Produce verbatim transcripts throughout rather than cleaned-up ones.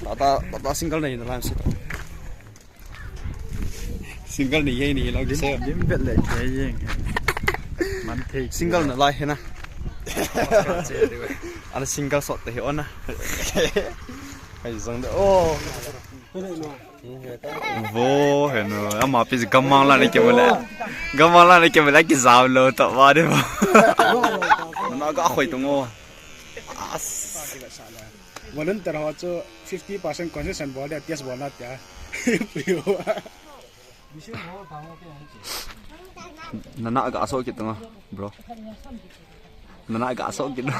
Tata, tata single nei na lam sit. Single nei ye nei lo kisa. Lim bet le ke ye. Man thei. Single na lai hena. Ana single sot te hi ona. Ai zong de. Oh. Vo, heno, ama pi gamang la ne ke bole. Gamang la ne ke bole ki jam lo to ba de ba. Na ga khoi to ngo. As. Volunteer ho chu fifty percent concession bol de, test bol na tia. Nana ga so ki to ngo, bro. Nana ga so ki to.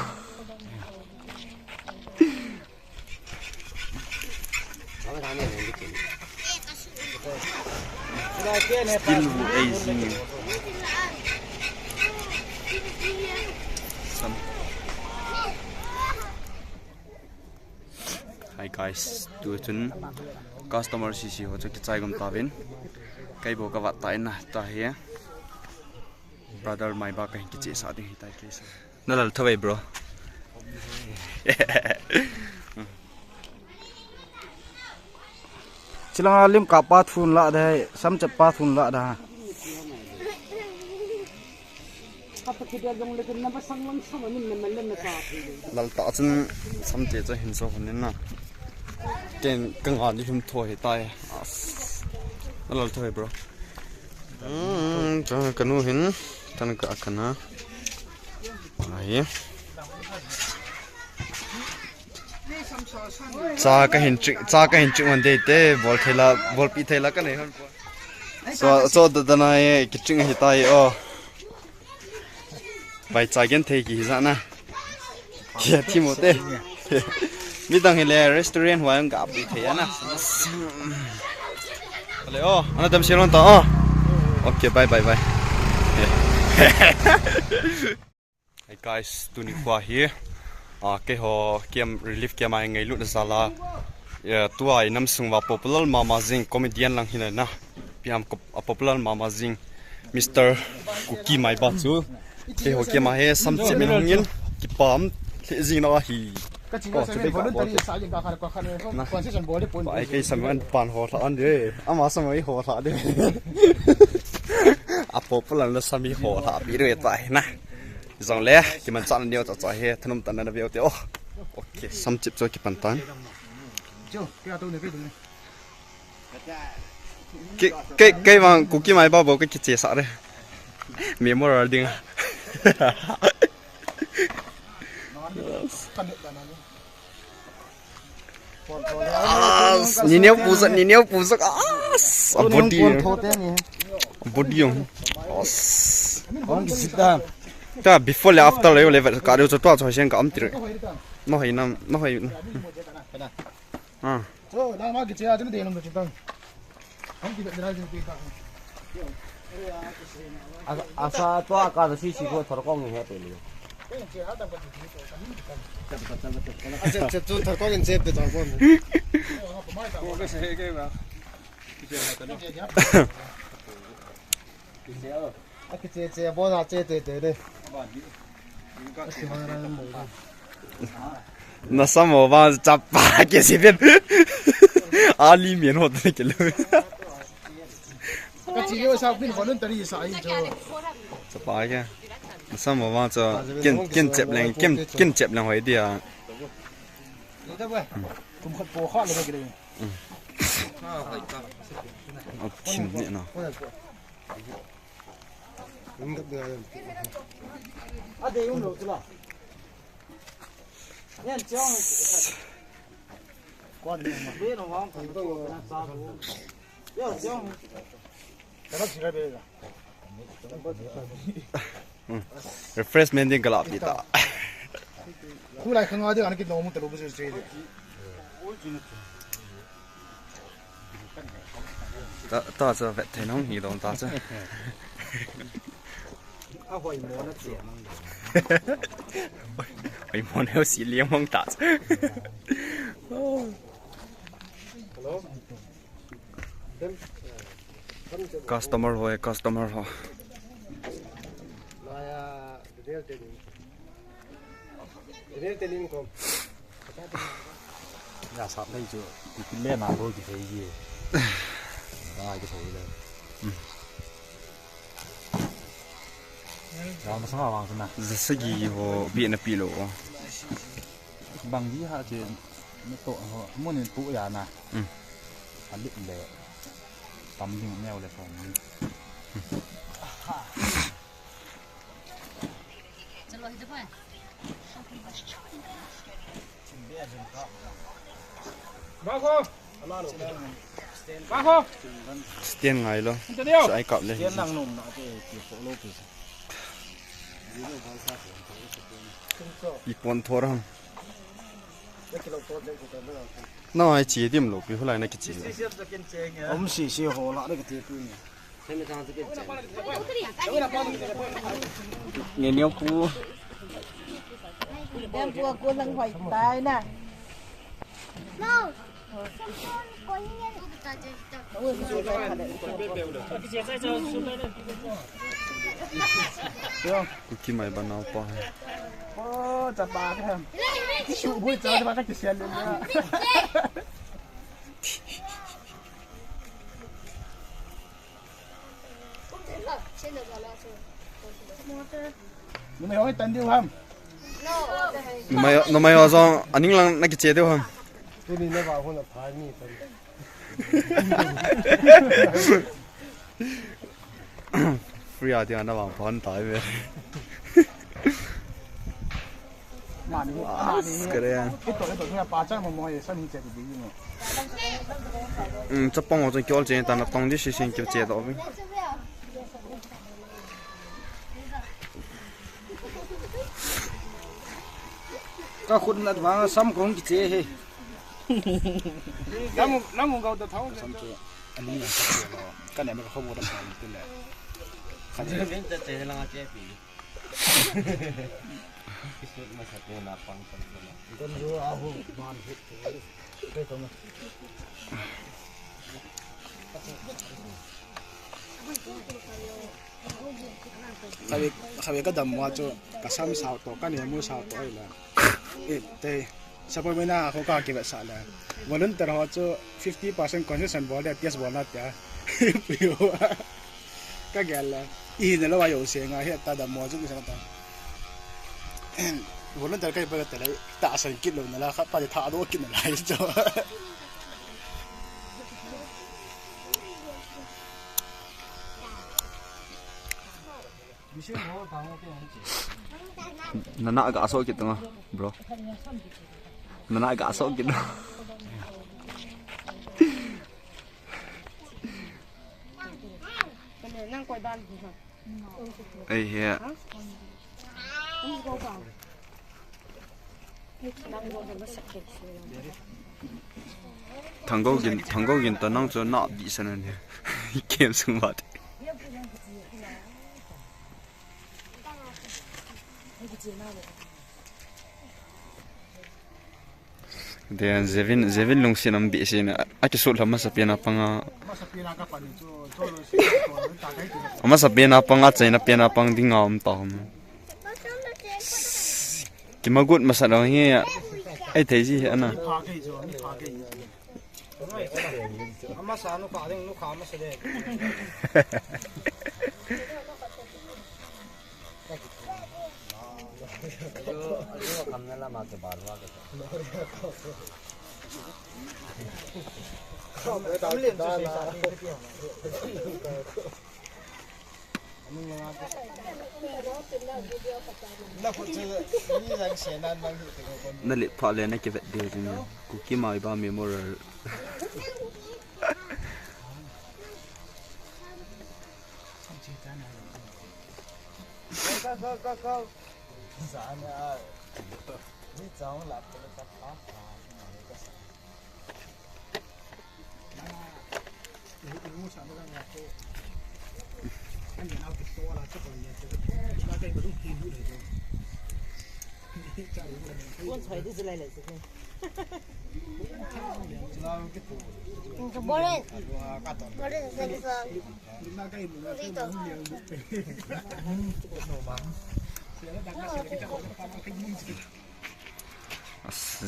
Still wu ei zing. Hi guys, tu chun customer sisi ho chu kichai gam tauvin. Kei bou ka vat ta in na ta hi. Brother Maiba ka hin kichesa ding hi tai kei sa. Na lal tho ve, bro. Chilanga lim kap pa thun la da, sam chep pa thun la da. Lal ta chun sam che chu hin so hun in na. Ken ka nga ni hum tho hi tai. As. Na lal tho ve, bro. Hmm, ta ka nu hin, tan ka kana. Ai. Cha ka hin ching, cha ka hin ching wan dei te, bol thei la, bol pi thei la ka nei hon. So, so da da na ye, ki ching hi tai o. Vai cha gen thei ki hi za na. Kia thi mo te. Mi dang hi le restaurant hua ang ka pi thei ana. Le o, ana dam silon ta o. Okay, bye bye bye. Hey guys, tuni khua hi. Ah, keiho camp, relief camp a ngailut na jal a. Ya, tua i nam sung va popular mama jing comedian lang hi na. Piam ko a popular mama jing Mister Kuki Maiba chu. Keiho camp a hi sam che min hong in kipam le jing na hi. Ka chi ko sa chu min ka volunteer bol sa jing ka kha ko kha ne. Na. Concession bol de pon. Pai kei sam an pan ho tha an de. Ama sam ai ho tha de. A popular na sam i ho tha pi re ta hi na. Jong le, kiman chan neo cha cha he, thanum tan na veu te o. Okay, sam chip cho kipan tan. Ke, ke, kei vang Kuki Maiba bou ka kiche sa re. Memorial ding. As, ni neo pu sa, ni neo pu sa, as, a body. Body. As. Ta before le after le le ka de cho to cho sen ka am tire. No hai nam, no hai. Ah. Asa to a ka si si ko thor kong he pe ni. Asa tu thor kong in jep de thor kong. Akiche che bo na che te te de. Na samo ba chapa ke si pin. Ali mien ho te ke lo. Ka chi yo sa pin voluntary sa hi cho. Chapa ke. Na samo ba cho kin kin chep leng kin kin chep leng hoi dia. Kum khat po kha lo ke le. Thim ni na. Refreshment ding ka la pi ta. Khu lai khang a ding an ki nom ta lo bu se se. Ta, ta cha vet thei nong hi dong ta cha. A hoi mo na che mang. Hoi mo ne si liang mang ta cha. Hello. Customer ho, customer ho. General training. General training kom. Ya sap lei chu, ki le na bo ki sei ji. Ba ki sei le. Hmm. Ya ma sa wang na. Za sagi ho bi na pi lo. Bang ji ha che na to ho, mo ni pu ya na. Hmm. A lit le. Tam ding neo le ko ni. Stand ngai lo. Sa ai kap le. Stand nang nom na te ti fo lo pi. I pon thor ham. Na ai chi dim lo pi hulai na ki chi. Om si si ho la de ki ti pi ni. Nge neo ku. Dem pu ko lang hoi tai na. Kuki mai ba nao pa hai. Oh, chapa ka. Su bui cha ba ka kisian le. Numei ho tan diu ham. Numei, numei ho jong aning lang na kiche diu ham. Tuni na ba ho na pha ni tan. Free a dia na ba pha tai ve. Mani, mani. Kare. Ito, ito, kaya pa cha mo mo ye san ni che di mo. Um, chapang ho chang kiol che ta na tong di si sin kiol che do. Ka khut na vang sam kong kiche he. Namu, namu gau da thau. Sam che. Ani na sa che lo. Ka ne me ka khobo da thau tu le. Ka ne me ta che la che pi. Kisut ma sa te na pang pang. Kon jo a hu man hit. Kai to ma. Khatvei, khatvei ka dammo a chu ka sam sao to, ka nemu sao to ahile. Eh, te, support me na ho ka kivetsah le. Volunteer ho chu fifty percent concession bol le, test bol na tia. Pui ho. Ka gel le. I hina lou a jouse nga hi ta dammo chu kisa ta. Volunteer ka hi pa ka te le, tahsan kit lou na la, khat pa te thahdoh kit na lai chu. Nana ga so kit nga, bro. Nana ga so kit. Nang koi dan. Ei he. Thanggo gin, thanggo gin ta nang chu na bi san ne. Kem sung ba te. Then Jevin, Jevin lungset um behseh in, akisut lha masapen a panga. Amasapen a panga, achaina pen a pang dinga um ta hom. Kimagut masat lou hi, ai thei ji hi ana. Amasa nu kha ding, nu kha masa de. Na let pha le na kivet diu jing. Kuki Maiba Memorial.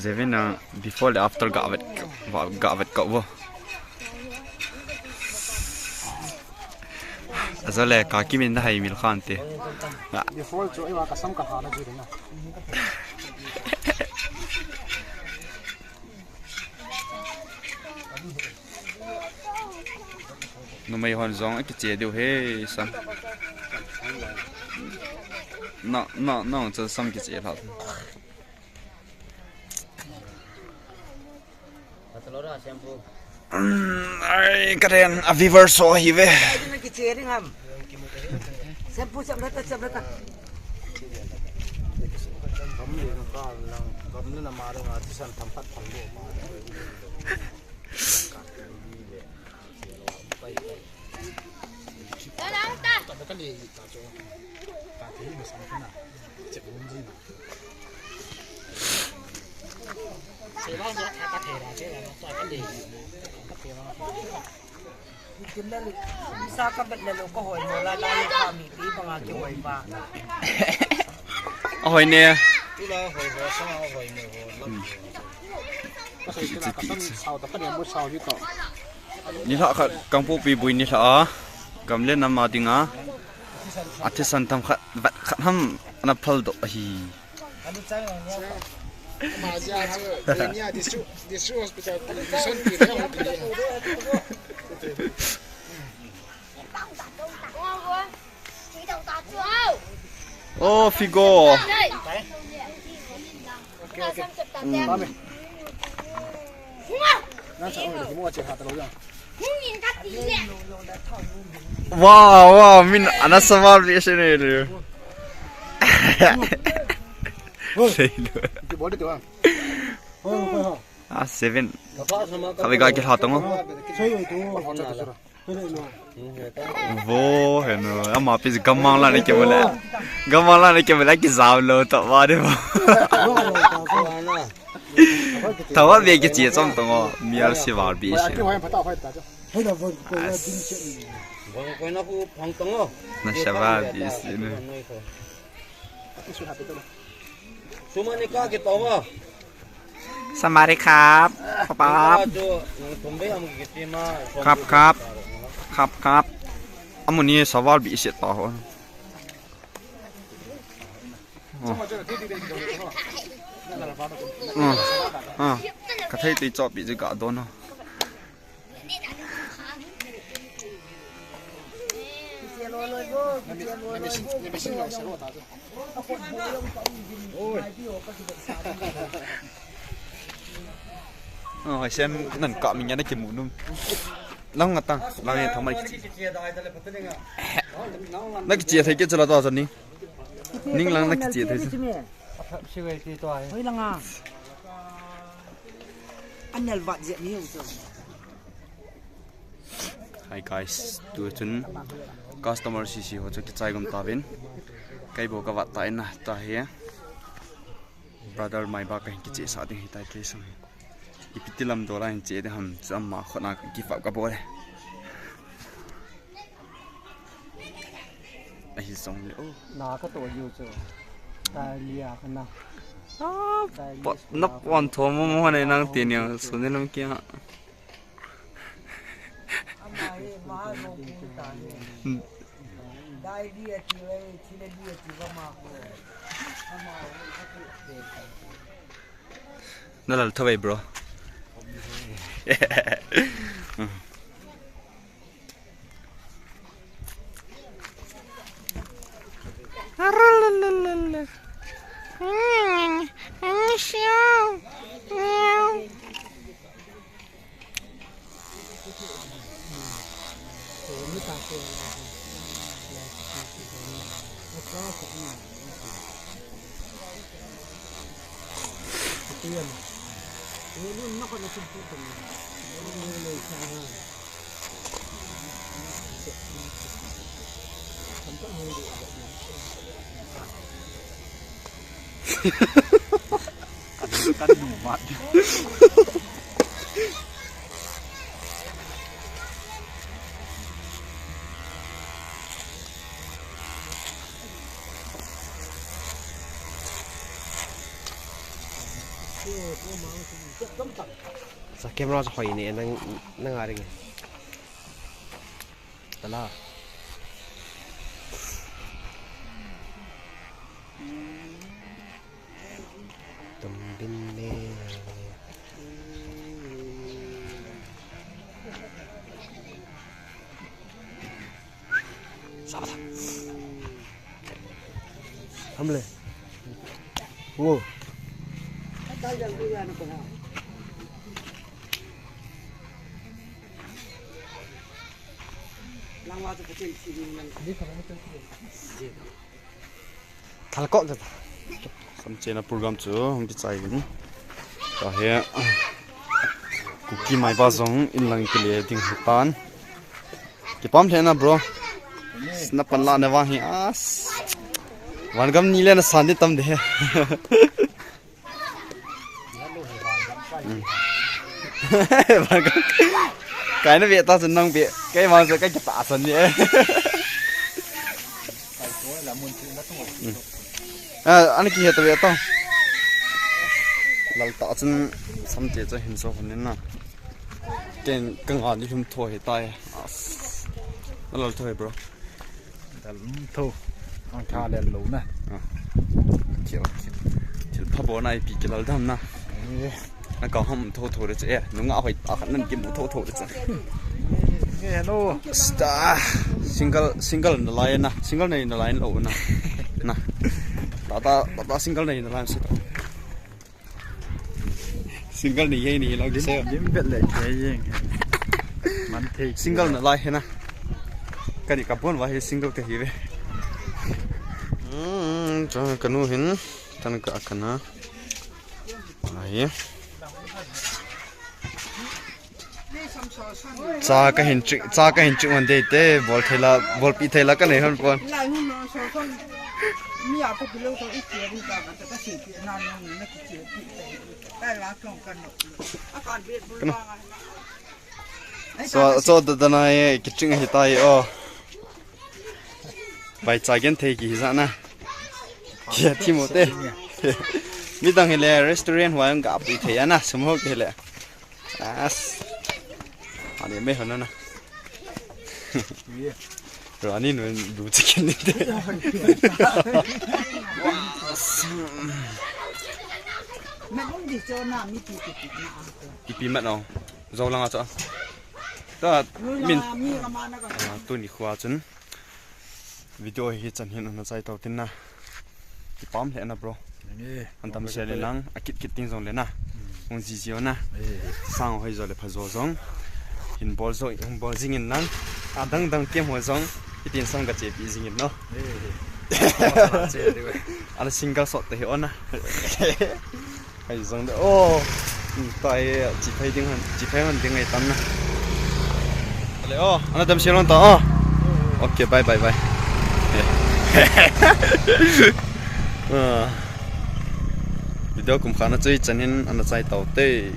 Jevin a before le after ga vet, ga vet ka bo. Ajo le ka kimin da hai mil khan te. Before chu ewa ka sam ka ha na ji na. Numei hon jong akiche diu he sam. Na, na, na, chun sam kiche lha. Ai, karen, a viewer so hi ve. Shampoo chap lata, chap lata. Gam le na ka lang, gam le na ma le nga, thisan tham khat tham le ma. Sa ka bet le lo ka hoi mo la la ka mi pi banga ki hoi ba. Ahoi ne. Sao ta ka ne mo sao hi to. Ni lha khat, Kangpokpi bui ni lha a, gam le nam a dinga, a thisan tham khat, vat khat ham ana phal doh ahi. Oh, Figo. Wow, wow, min ana saval bi se ne le. Ah, seven. Khabe ga ki lha tong. Vo, heno, ama pi gamang la ne ke mole. Gamang la ne ke mole ki jam lo to ba de ba. Tawa be ki chi chom tong o, mial si var bi si. Na saval bi si ne. Sumani ka ki tong o. Samari khap. Khap, khap. Khap, khap. Khap, khap. Amuni saval bi se ta ho. Oh. Oh. Oh. Ka thei tei chop bi ji ga don ho. Oh, sem nan ka mi nya na ki mu num. Lang nga tang, lang ye thama ki. Na ki chia thei ke chala ta ni. Ning lang na ki chia thei. Hoi langa. Anel vat je ni u. Hi guys, tu chun customer sisi ho chu kichai gam tauvin. Kei bou ka vat ta in na ta hi. Brother mai ba ka hin kiche sa ding hi tai kei sang. Ipi ti lam dola hin che de ham chu ama khona ka give up ka bol e. Ahi song le o. Na ka to yu chu. Tai lia ka na. Ah, tai lia pa, na pon tho mo mo ne nang ti ni su ne lam kia. Na lal tho ve, bro. Sa camera chu hoi ne nang, nang a ring. Tala. Tumbin ne. Saba ta. Hamle. Wo. Thalkok ta. Samchena program chu hung kichai in. Tahe. Kuki Maiba jong inlang kile ding hitan. Kipam lheh na bro. Na panla na vang hi as. Van gam ni le na san di tam de. Kaina ve ta chun nang ve. Kai mang sa kai kita san ni. Ah, ani kihe ta ve ta. Lal ta chun samche chu hin so hun na. Ken kanga ni hum tho he ta. As. Lal tho he bro. Dal tho. Ang tha le lo na. Ah. Okay, okay. Thil pha bo na ipi kilal dam na. Eh. Na ka hum tho tho re che. Nunga hoi ta khan nan kim tho tho re che. Nge no. Star. Single, single na lai na. Single na na lai lo na. Na. Tata, tata single na na lai se. Single ni ye ni lo ki se. Lim bet le ke yeng. Man thei. Single na lai he na. Kani ka bon wa he single ka hi ve. Hmm, cha kanu hin. Tan ka kana. Ai. Cha ka hin chik, cha ka hin chik man dei te, bol thei la, bolpi thei la ka nei hon pon. Lai hun no so son. Mi a ko pilo so i che ri ta ka ta si pi na no ni na ki che pi. Kai la klong kan no. A kan be bu. Kana. Ai So, ka so da da na ye, kiching hi ta ye o. Bai cha gen thei ki hi za na. Ki thi mo te. Midang hi le restaurant hua ga pi thei ana, sum ho ki le. As. Ani me hon na. Rani no du chicken ni te. Me um di cho na mi ti ti ti na. Ipi mat no. Zo langa cha. Ta Nui min la mi ka ma na ka. Ah, tuni khua chun. Video hi chan hin ana chai tau tin na. Kipam lheh na bro. Nge, an tam kong se le ka nang, a kit kit ting jong le na. Hmm. Hung ji ji o na. Eh. Sang hoi jo le pha jo jong. Hin bol jo, hin bol jing in nang. A dang dang kem ho jong. Hitin sang ka che pi jing in no. Eh. Ala single shot te hi o na. Hai jong de. Oh. Hmm, ta e, chi phai ding han, chi phai han ding ai tam na. Ale, oh, ana dam silon ta, oh. Okay, bye, bye, bye. Ah. Video kum khana chui chan hin ana chai tau te.